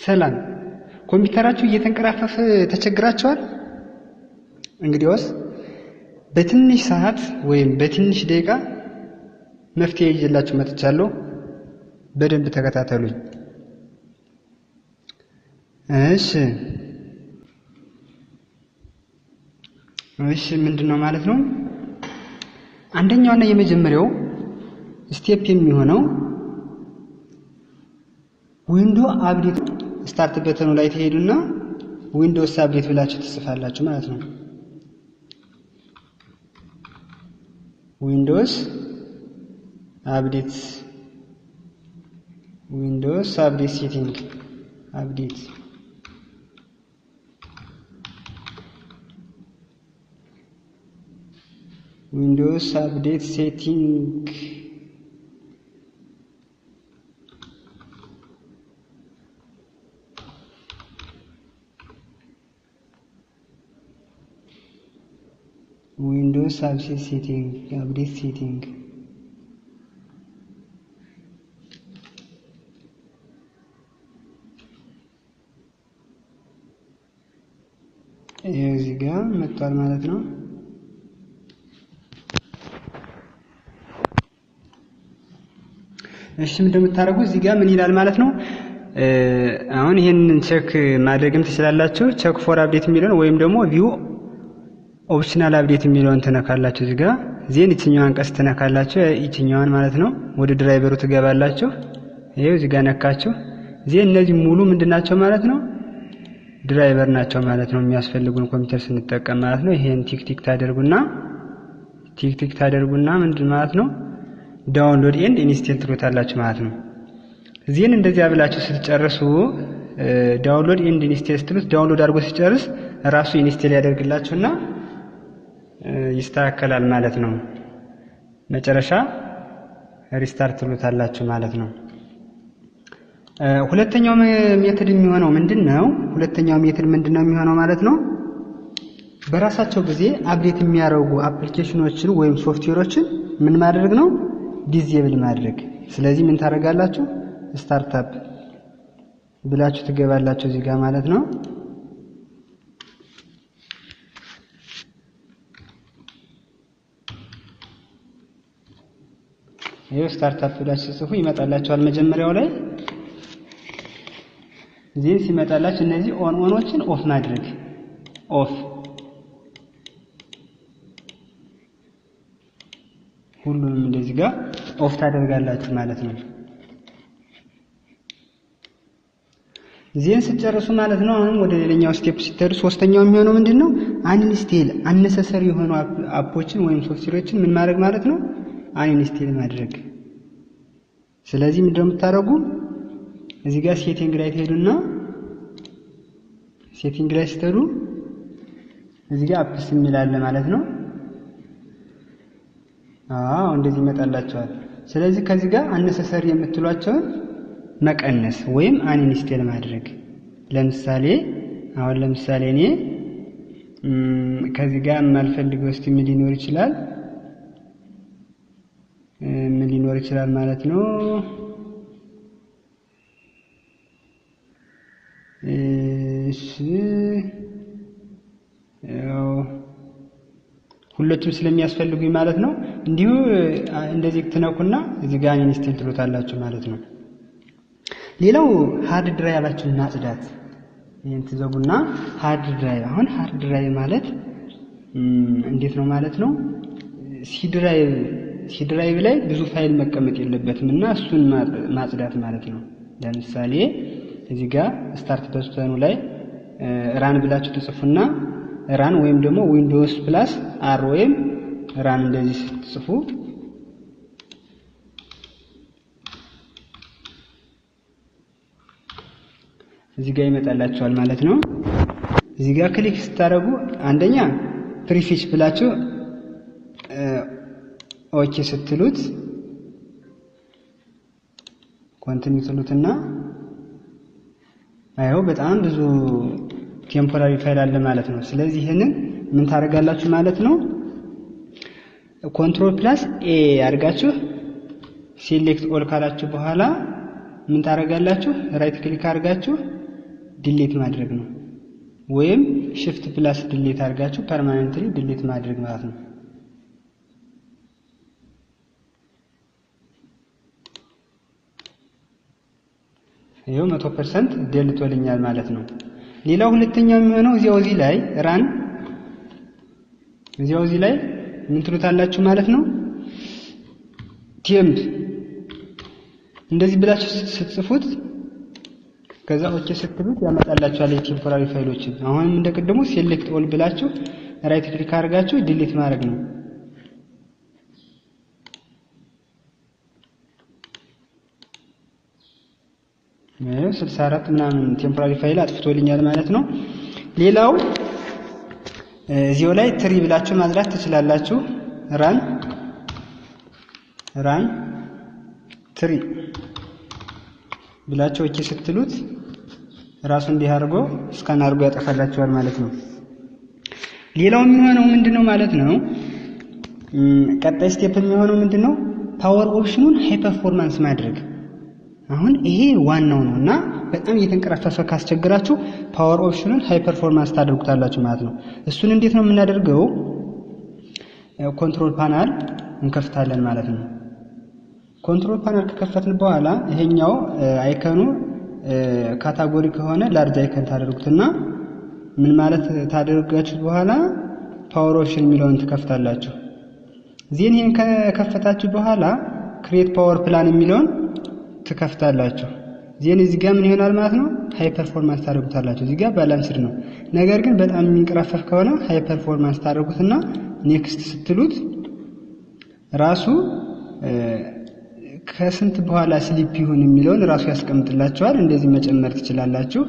ሰላም ኮምፒውተራችሁ እየተንቀራፈፈ ተቸግራችኋል? እንግዲያውስ በትንሽ ሰዓት ወይም በትንሽ ደቂቃ መፍትሄ ይዤላችሁ መጥቻለሁ። በደንብ ተከታተሉኝ። እሺ እሺ ምንድነው ማለት ነው? አንደኛውና የመጀመሪያው step የሚሆነው window update start button ኡ ላይ ትሄዱና Windows update ብላችሁ ትጽፋላችሁ ማለት ነው። Windows update Windows update setting update Windows update setting Windows update setting update setting እዚህ ጋር መጥቷል ማለት ነው። እሺ እንደምታረጉ እዚህ ጋር ምን ይላል ማለት ነው? አሁን ይሄንን check ማድረግም ትችላላችሁ። Check for update የሚለውን ወይም ደግሞ view optional update የሚለውን ትነካላችሁ። እዚህ ጋር then ይችኛዋን ቀስ ትነካላችሁ፣ ይችኛዋን ማለት ነው። ወደ driver ኡ ትገባላችሁ። ይሄው እዚህ ጋር ነካችሁ። Then እነዚህ ሙሉ ምንድናቸው ማለት ነው? Driver ናቸው ማለት ነው፣ የሚያስፈልጉን ኮምፒውተር ስንጠቀም ማለት ነው። ይሄን tick tick ታደርጉና tick tick ታደርጉና ምንድን ማለት ነው download and install ትሉታላችሁ ማለት ነው። Then እንደዚያ ብላችሁ ስትጨርሱ download and install ስትሉት download አድርጎ ሲጨርስ ራሱ install ያደርግላችሁና ይስተካከላል ማለት ነው። መጨረሻ restart ትሉታላችሁ ማለት ነው። ሁለተኛው method የሚሆነው ምንድነው? ሁለተኛው method ምንድነው የሚሆነው ማለት ነው? በራሳቸው ጊዜ update የሚያደርጉ application ኦችን ወይም ሶፍትዌሮችን ምን ማድረግ ነው? Disable ማድረግ። ስለዚህ ምን ታደርጋላችሁ? Startup ብላችሁ ትገባላችሁ እዚህ ጋር ማለት ነው። ይሄው startup ብላችሁ ጽፉ ይመጣላችኋል መጀመሪያው ላይ። Then ሲመጣላችሁ እነዚህ on on ኦችን off ማድረግ off ሁሉንም እንደዚህ ጋር off ታደርጋላችሁ ማለት ነው። Then ስትጨርሱ ማለት ነው አሁንም ወደ ሌላኛው step ስትሄዱ ሶስተኛው የሚሆነው ምንድነው? Uninstall unnecessary የሆኑ app ኦችን ወይም ሶፍትዌሮችን ምን ማድረግ ማለት ነው? Uninstall ማድረግ። ስለዚህ ምንድነው የምታደርጉ? እዚህ ጋር setting ላይ ትሄዱና setting ላይ ስትሄዱ እዚህ ጋር apps የሚል አለ ማለት ነው። አዎ እንደዚህ ይመጣላችኋል። ስለዚህ ከዚህ ጋር unnecessary የምትሏቸውን መቀነስ ወይም uninstall ማድረግ። ለምሳሌ አሁን ለምሳሌ እኔ ከዚህ ጋር የማልፈልገው እስቲ ምን ሊኖር ይችላል? ምን ሊኖር ይችላል ማለት ነው? እሺ ያው ሁለቱም ስለሚያስፈልጉኝ ማለት ነው። እንዲሁ እንደዚህ ትነኩና እዚህ ጋር install ትሉታላችሁ ማለት ነው። ሌላው hard drive ኣችሁን ማጽዳት። ይሄን ትዘጉና hard drive አሁን hard drive ማለት እንዴት ነው ማለት ነው? C drive ላይ ብዙ ፋይል መቀመጥ የለበትም እና እሱን ማጽዳት ማለት ነው። ለምሳሌ እዚህ ጋር start button ኡ ላይ run ብላችሁ ትጽፉና run ወይም ደግሞ Windows plus R ወይም run እንደዚህ ስትጽፉ እዚህ ጋር ይመጣላችኋል ማለት ነው። እዚህ ጋር click ስታደርጉ አንደኛ prefetch ብላችሁ okay ስትሉት continue ትሉትና አይው በጣም ብዙ temporary file አለ ማለት ነው። ስለዚህ ይሄንን ምን ታደርጋላችሁ ማለት ነው? Control plus A አድርጋችሁ select all ካላችሁ በኋላ ምን ታደርጋላችሁ? Right click አድርጋችሁ delete ማድረግ ነው። ወይም shift plus delete አድርጋችሁ permanently delete ማድረግ ማለት ነው። ይኸው 100% ደልቶልኛል ማለት ነው። ሌላው ሁለተኛው የሚሆነው እዚያው እዚህ ላይ run እዚያው እዚህ ላይ ምን ትሉታላችሁ ማለት ነው። Temp እንደዚህ ብላችሁ ስትጽፉት ከዛ okay ስትሉት ያመጣላችኋል የ temporary ፋይሎችን። አሁንም እንደቀደሙ select all ብላችሁ right click አድርጋችሁ delete ማድረግ ነው። ይኸው 64 ምናምን temporary file አጥፍቶልኛል ማለት ነው። ሌላው እዚሁ ላይ tree ብላችሁ ማጽዳት ትችላላችሁ። Run tree ብላችሁ okay ስትሉት ራሱ እንዲህ አድርጎ scan አድርጎ ያጠፋላችኋል ማለት ነው። ሌላው የሚሆነው ምንድነው ማለት ነው? ቀጣይ step የሚሆነው ምንድነው? Power option ኑን high performance ማድረግ። አሁን ይሄ ዋናው ነው እና በጣም እየተንቀራፈፈ ካስቸግራችሁ power option ኑን high performance ታደርጉታላችሁ ማለት ነው። እሱን እንዴት ነው የምናደርገው? Control panel እንከፍታለን ማለት ነው። Control panel ከከፈትን በኋላ ይሄኛው icon ኑ category ከሆነ large icon ታደርጉትና ምን ማለት ታደርጋችሁ በኋላ power option የሚለውን ትከፍታላችሁ። Then ይሄን ከከፈታችሁ በኋላ create power plan የሚለውን ትከፍታላችሁ። Then እዚህ ጋር ምን ይሆናል ማለት ነው? High performance ታደርጉታላችሁ። እዚህ ጋር balanced ነው። ነገር ግን በጣም የሚንቀራፈፍ ከሆነ high performance ታደርጉትና next ስትሉት ራሱ ከስንት በኋላ sleep ይሁን የሚለውን ራሱ ያስቀምጥላችኋል። እንደዚህ መጨመር ትችላላችሁ።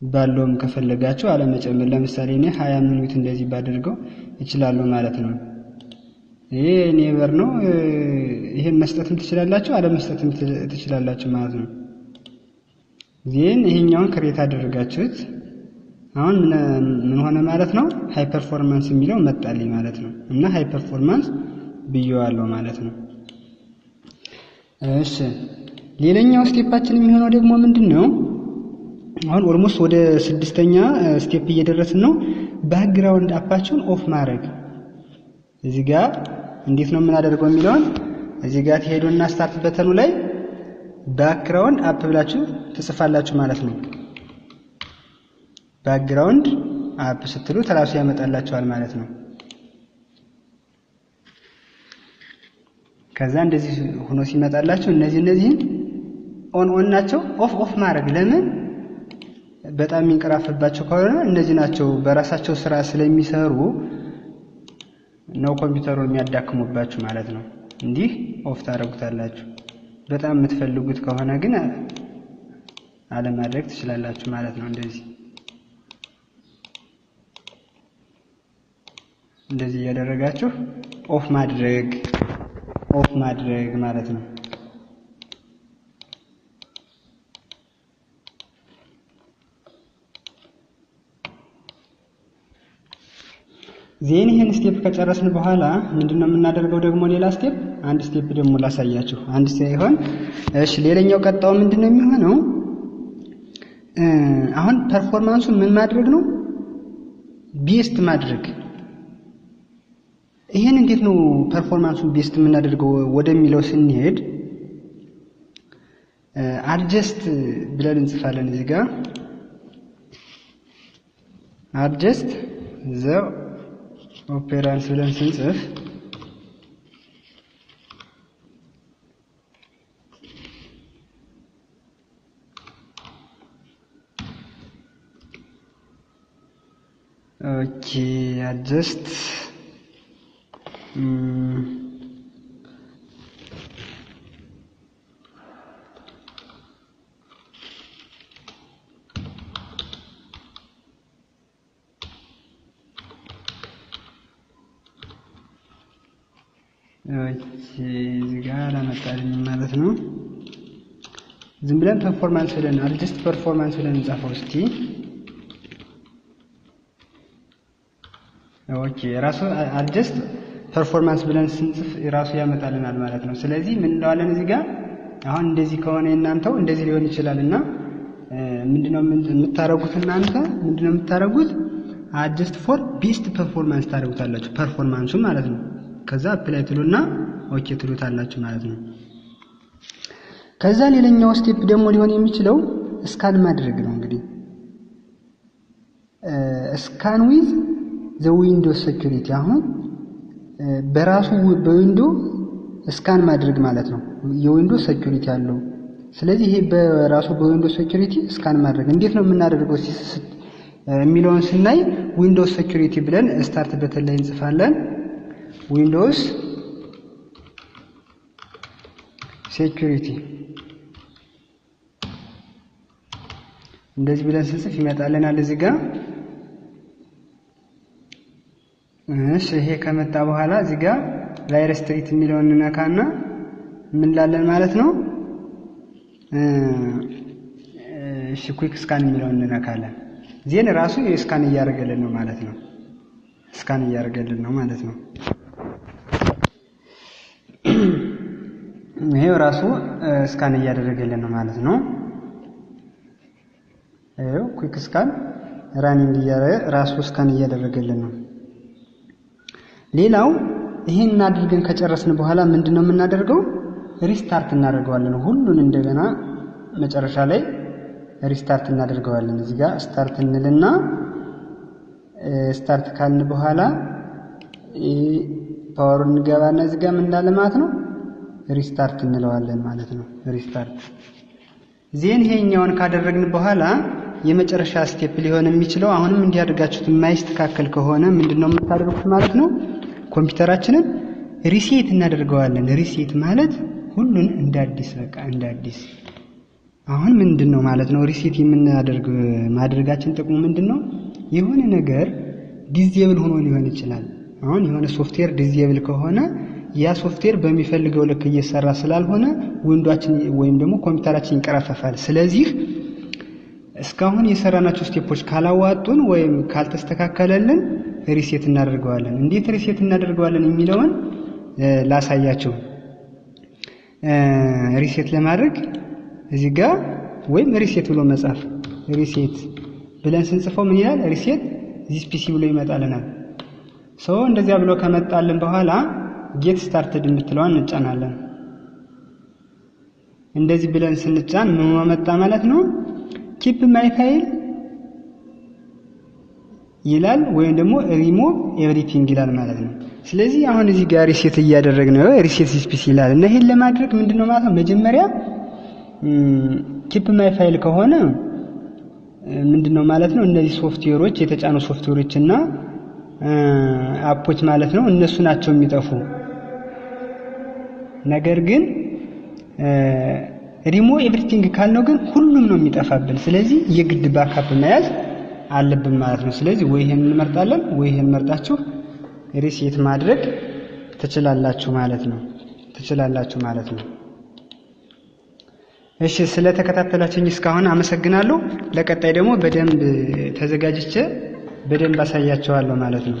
ባለውም ከፈለጋችሁ አለመጨመር። ለምሳሌ እኔ 20 minute እንደዚህ ባደርገው እችላለሁ ማለት ነው። ይሄ never ነው። ይሄን መስጠትም ትችላላችሁ አለመስጠትም ትችላላችሁ ማለት ነው። Then ይሄኛውን create አደረጋችሁት። አሁን ምን ሆነ ማለት ነው? High performance የሚለው መጣልኝ ማለት ነው። እና high performance ብየዋለሁ ማለት ነው። እሺ ሌላኛው step ኣችን የሚሆነው ደግሞ ምንድነው? አሁን almost ወደ ስድስተኛ step እየደረስን ነው። Background app ኣችሁን off ማድረግ። እዚህ ጋር እንዴት ነው የምናደርገው የሚለውን እዚህ ጋር ትሄዱና start button ኑ ላይ background app ብላችሁ ትጽፋላችሁ ማለት ነው። Background app ስትሉት ራሱ ያመጣላችኋል ማለት ነው። ከዛ እንደዚህ ሆኖ ሲመጣላችሁ እነዚህን on on ናቸው off off ማድረግ። ለምን በጣም የሚንቀራፍባቸው ከሆነ እነዚህ ናቸው በራሳቸው ስራ ስለሚሰሩ ነው ኮምፒውተሩን የሚያዳክሙባችሁ ማለት ነው። እንዲህ off ታደርጉታላችሁ። በጣም የምትፈልጉት ከሆነ ግን አለማድረግ ትችላላችሁ ማለት ነው። እንደዚህ እያደረጋችሁ off ማድረግ off ማድረግ ማለት ነው። Then ይሄን step ከጨረስን በኋላ ምንድነው የምናደርገው ደግሞ ሌላ step አንድ step ደግሞ ላሳያችሁ። አንድ ሳይሆን እሺ ሌላኛው ቀጣው ምንድነው የሚሆነው? አሁን performance ኡን ምን ማድረግ ነው? Best ማድረግ። ይሄን እንዴት ነው performance ኡን best የምናደርገው ወደሚለው ስንሄድ adjust ብለን እንጽፋለን። እዚህ ጋር adjust the appearance ብለን ስንጽፍ okay adjust okay እዚህ ጋር አላመጣልኝም ማለት ነው። ዝም ብለን performance ብለን adjust performance ብለን እንጻፈው እስቲ። Okay ራሱ adjust performance ብለን ስንጽፍ ራሱ ያመጣልናል ማለት ነው። ስለዚህ ምን እንለዋለን እዚህ ጋር አሁን እንደዚህ ከሆነ እናንተው እንደዚህ ሊሆን ይችላልና ምንድነው የምታረጉት እናንተ? ምንድነው የምታረጉት? Adjust for best performance ታደርጉታላችሁ፣ performance ኡ ማለት ነው። ከዛ apply ትሉና okay ትሉታላችሁ ማለት ነው። ከዛ ሌላኛው step ደግሞ ሊሆን የሚችለው scan ማድረግ ነው። እንግዲህ scan with the Windows security፣ አሁን በራሱ በ Window scan ማድረግ ማለት ነው። የ Windows security አለው። ስለዚህ ይሄ በራሱ በ Windows security scan ማድረግ እንዴት ነው የምናደርገው የሚለውን ስናይ Windows security ብለን start button ላይ እንጽፋለን። Windows security እንደዚህ ብለን ስንጽፍ ይመጣልናል እዚህ ጋር። እሺ ይሄ ከመጣ በኋላ እዚህ ጋር virus threat የሚለውን እንነካና ምን እንላለን ማለት ነው። እሺ quick scan የሚለውን እንነካለን። Then ራሱ scan እያደረገልን ነው ማለት ነው። Scan እያደረገልን ነው ማለት ነው። ይሄው ራሱ scan እያደረገልን ነው ማለት ነው። ይሄው quick scan running እያደረገ ራሱ scan እያደረገልን ነው። ሌላው ይሄን አድርገን ከጨረስን በኋላ ምንድነው የምናደርገው? Restart እናደርገዋለን። ሁሉን እንደገና መጨረሻ ላይ restart እናደርገዋለን። እዚህ ጋር start እንልና start ካልን በኋላ power ኡን እንገባና እዚህ ጋር ምን እንዳለ ማለት ነው restart እንለዋለን ማለት ነው። Restart then ይሄኛውን ካደረግን በኋላ የመጨረሻ step ሊሆን የሚችለው አሁንም እንዲያደርጋችሁት የማይስተካከል ከሆነ ምንድነው የምታደርጉት ማለት ነው? ኮምፒውተራችንን reset እናደርገዋለን። Reset ማለት ሁሉን እንደ አዲስ በቃ እንደ አዲስ። አሁን ምንድነው ማለት ነው reset የምናደርግ ማድረጋችን ጥቅሙ ምንድነው? የሆነ ነገር disable ሆኖ ሊሆን ይችላል። አሁን የሆነ ሶፍትዌር disable ከሆነ ያ ሶፍትዌር በሚፈልገው ልክ እየሰራ ስላልሆነ Window ኣችን ወይም ደግሞ ኮምፒውተራችን ይቀረፈፋል። ስለዚህ እስካሁን የሰራናቸው step ኦች ካላዋጡን ወይም ካልተስተካከለልን reset እናደርገዋለን። እንዴት reset እናደርገዋለን የሚለውን ላሳያችሁ። Reset ለማድረግ እዚህ ጋር ወይም reset ብሎ መጻፍ፣ reset ብለን ስንጽፈው ምን ይላል? Reset this PC ብሎ ይመጣልናል። So እንደዚያ ብሎ ከመጣልን በኋላ get started የምትለዋን እንጫናለን። እንደዚህ ብለን ስንጫን ምን መጣ ማለት ነው? Keep my file ይላል ወይም ደግሞ ሪሙቭ ኤቭሪቲንግ ይላል ማለት ነው። ስለዚህ አሁን እዚህ ጋር reset እያደረግነው reset this PC ይላል እና ይሄን ለማድረግ ምንድነው ማለት ነው መጀመሪያ keep my file ከሆነ ምንድነው ማለት ነው እነዚህ ሶፍትዌሮች የተጫኑ ሶፍትዌሮች እና app ኦች ማለት ነው እነሱ ናቸው የሚጠፉ። ነገር ግን ሪሙቭ ኤቭሪቲንግ ካልነው ግን ሁሉም ነው የሚጠፋብን። ስለዚህ የግድ backup መያዝ አለብን ማለት ነው። ስለዚህ ወይ ይሄን እንመርጣለን ወይ ይሄን መርጣችሁ reset ማድረግ ትችላላችሁ ማለት ነው። ትችላላችሁ ማለት ነው። እሺ ስለተከታተላችሁኝ እስካሁን አመሰግናለሁ። ለቀጣይ ደግሞ በደንብ ተዘጋጅቼ በደንብ አሳያችኋለሁ ማለት ነው።